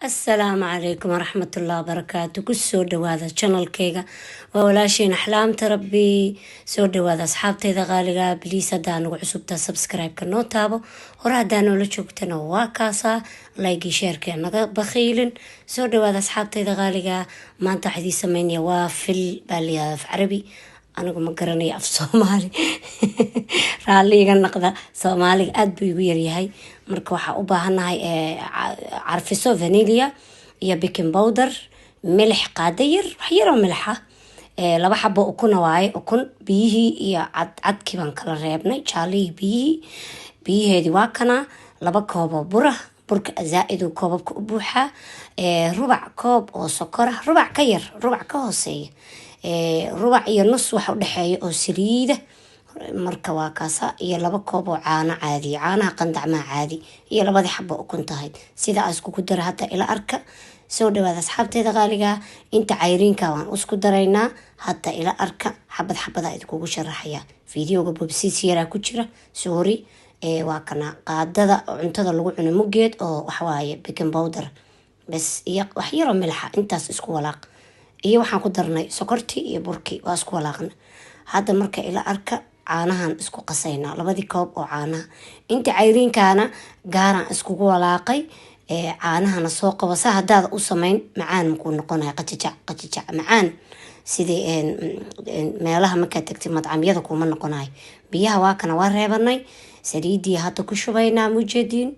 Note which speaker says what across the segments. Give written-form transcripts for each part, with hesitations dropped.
Speaker 1: Asalaamu calaykum waraxmatullahi wabarakaatu. Kusoo dhawaada channelkayga, waa walaasheen Axlaamta Rabbi. Soo dhawaada asxaabteyda qaaliga. Please, haddaa nagu cusubta, subscribe-ka noo taabo. Hore haddaa noola joogtana, waa kaasaa, like, shareka naga bakhiilin. Soo dhawaada asxaabteyda qaaliga. Maanta waxaa idiin sameynaya waa fil baa layihahda af Carabi. Anigu ma garanayo af Soomaali, raalli iga naqda. Soomaaliga aada buu igu yaryahay. Marka waxaa u baahanahay carfiso vanilla iyo baking powder, milix qaada yar, wax yaroo milixa, laba xabo ukuna waaye, ukun biyihii iyo cadcadkii baan kala reebnay, jaalihii biyihii, biyaheedii waa kana. 2 koob oo bura, burka zaa-iduu koobabka u buuxaa. Rubac koob oo sokora, rubac ka yar, rubac ka hooseeya, rubac iyo nus waxa udhexeeya oo saliida. Marka waa kaasa. Iyo 2 koob oo caano caadiya, caanaha qandacmaa caadi, iyo labadii xabo ukuntahayd. Sidaa iskugu dara hadda ila arka. Soo dhawaada asxaabteeda qaaliga. Inta cayriinka waan isku daraynaa hadda, ila arka. Xabad xabada idinkugu sharaxaya. Videoga bobsiis yaraa ku jira, sorry. Waa kana qaadada cuntada lagu cuno muggeed oo waxawaaye baking powder bes iyo wax yaroo milixa. Intaas isku walaaq. Iyo waxaan ku darnay sokortii iyo burkii, waa isku walaaqna hadda. Marka ila arka, caanahan isku qasaynaa, labadii koob oo caanaha. Inta cayriinkaana gaaraan iskugu walaaqay. Caanahana soo qabo. Sa hadaada u sameyn, macaan makuu noqonaya, qajajac qajajac macaan sidii meelaha markaa tagtay madcamyada kuma noqonayo. Biyaha waa kana, waa reebanay. Saliidii hadda ku shubaynaa, mujeediin.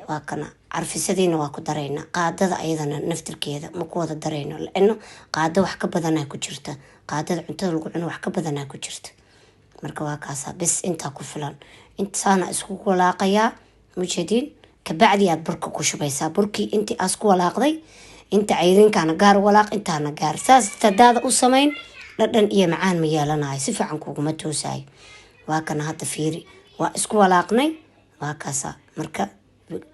Speaker 1: Waa kana, carfisadiina waa ku daraynaa. Qaadada ayadana naftirkeeda ma ku wada darayno, laano qaado wax ka badanaa ku jirta. Qaadada cuntada lagu cuno wax ka badanaa ku jirta. Marka waa kaasa, bes intaa ku filan. Intasaana isku walaaqayaa, mujeediin. Kabacdi aad burka ku shubaysaa. Burkii intii aas ku walaaqday, inta cayriinkaana gaar walaaq, intaana gaar. Saas hadaada u samayn, dhadhan iyo macaan ma yeelanayo, si fiican kuguma toosayo. Waa kana hadda, fiiri, waa isku walaaqnay, waa kaasa. Marka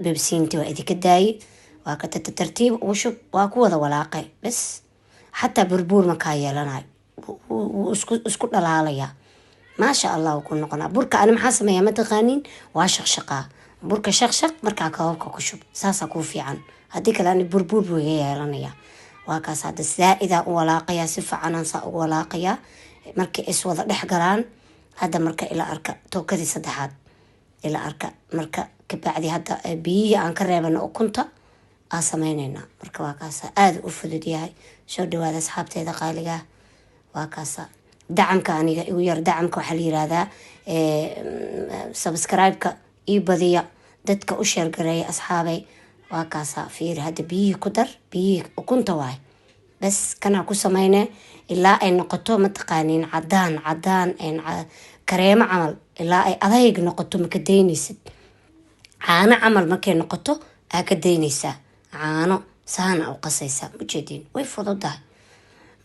Speaker 1: bebsiinti waa idinka daaye. Waa ka tata tartiib ugu shub, waa ku wada walaaqay bes. Xataa burbuur makaa yeelanayo, wuu isku dhalaalayaa, maasha Allah ku noqonaa. Burka ani maxaa sameeyaa mataqaaniin? Waa shaqshaqaa burka, shaqshaq, markaa koobabka ku shub, saasaa kuu fiican. Haddii kale ani burbuur buu iga yeelanayaa. Waa kaas, hadda zaa-idaa u walaaqayaa, si fiicanaan saa ugu walaaqayaa markay iswada dhex galaan. Hadda marka ila arka tookadii saddexaad, ila arka. Marka kabacdi hadda biyihii aan ka reebano ukunta aa sameyneynaa. Marka waa kaasa, aada u fudud yahay. Soo dhawaada asxaabteeda qaaligaa. Waa kaasa. Dacamka aniga igu yar, dacamka waxaa la yirahdaa subscribe-ka ii badiya, dadka u share gareeya asxaabay. Waa kaasa, fiiri, hadda biyihii ku dar, biyihii ukunta waay. Bas kanaa ku sameyne ilaa ay noqoto, mataqaaniin, cadaan cadaan kareemo camal, ilaa ay adayg noqoto maka daynaysid. Caano camal markay noqoto aa ka daynaysaa. Caano saana u qasaysaa, ujeediin, way fududahay.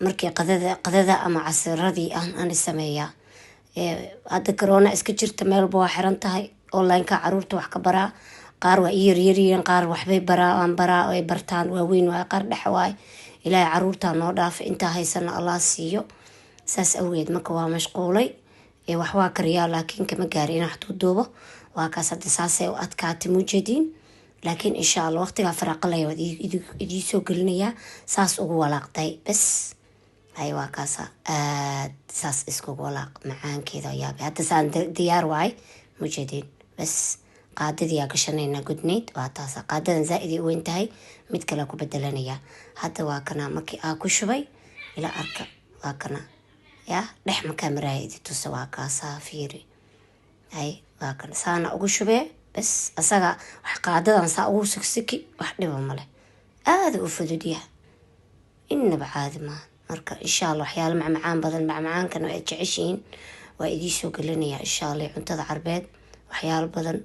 Speaker 1: Markii qadada ama casiradii aan ani sameeyaa. Hadda corona iska jirta, meelba waa xiran tahay. Onlineka caruurta wax ka baraa. Qaar waa i yaryaryihiin, qaar waxbay baraa, aan baraa, ay bartaan, waaweyn waay, qaar dhex waay. Ilaahay caruurtaa noo dhaafa, intaa haysana Allah siiyo. Saas awgeed marka waa mashquulay. Wax waa kariyaa, laakiin kama gaari in wax duuduubo. Waa kaas, hadda saasay u adkaatay, mujeediin. Laakiin insha Allah waqtigaa faraaqalaya waad idiin soo gelinayaa. Saas ugu walaaqday bes. Hay, waa kaasa, aad saas iskugu walaaq. Macaankeeda yaabay. Hadda saan diyaar waay, mujeediin. Bes qaadadii aa gashanaynaa gudnayd, waa taasa. Qaadadan zaa-id ay u weyn tahay, mid kale ku bedelanaya. Hadda waa kana, markii aa ku shubay, ila arka. Waa kana, ya dhex makaa maraaya idi tusa. Waa kaasaa, fiiri. Hay, waa kana, saana ugu shubee bes. Asaga wax qaadadan saa ugu sigsiki, wax dhiba male, aada u fududyaha, inaba caadi maaha. Marka insha Allah waxyaalo macmacaan badan, macmacaankana ay jeceshihiin, waa idiisoo gelinaya insha Allah. Cuntada Carbeed, waxyaalo badan,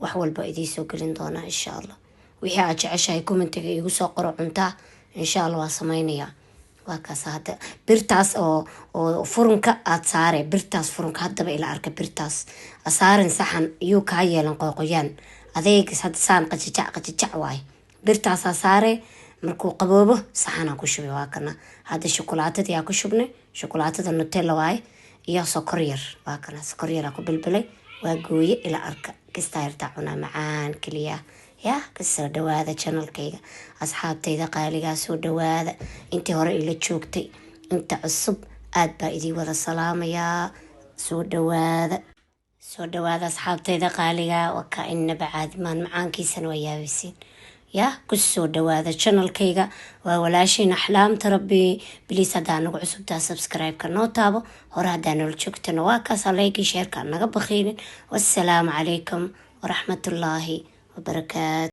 Speaker 1: wax walba idiisoo gelin doonaa insha Allah. Wixii aad jeceshahay commentiga igu soo qoro, cuntaa insha Allah waa sameynayaa. Waa kaas, hadda birtaas oo furunka aad saare, birtaas furunka haddaba ila arka. Birtaas saarin saxan iyuu kaa yeelan qoyqoyaan adeeg. Hadda saan qajajac qajajac waay. Birtaasaa saare, markuu qaboobo saxanaa ku shubay. Waa kana, hadda shukulaatadii aa ku shubnay, shukulaatada Nutella waaye, iyo sokor yar. Waa kana, sokor yaraa ku bilbilay, waa gooye. Ila arka, kistaa yartaa cunaa, macaan keliya. Yaa kasoo dhawaada channelkayga, asxaabtayda qaaligaa, soo dhawaada. Intii hore ila joogtay, inta cusub, aad baa idii wada salaamayaa. Soo dhawaada, soo dhawaada, asxaabtayda qaaliga. Waa kaa, inaba caadimaan, macaankiisana waa yaabaysiin. Yaa kusoo dhawaada channelkayga, waa walaashiin Axlaamta Rabbi. Please, haddaa nagu cusubtaa, subscribe-ka noo taabo. Hore haddaa noola joogtana, waa kaas, like-gii, share-ka naga bakhiilin. Wassalaamu calaykum waraxmatullaahi wabarakaatu.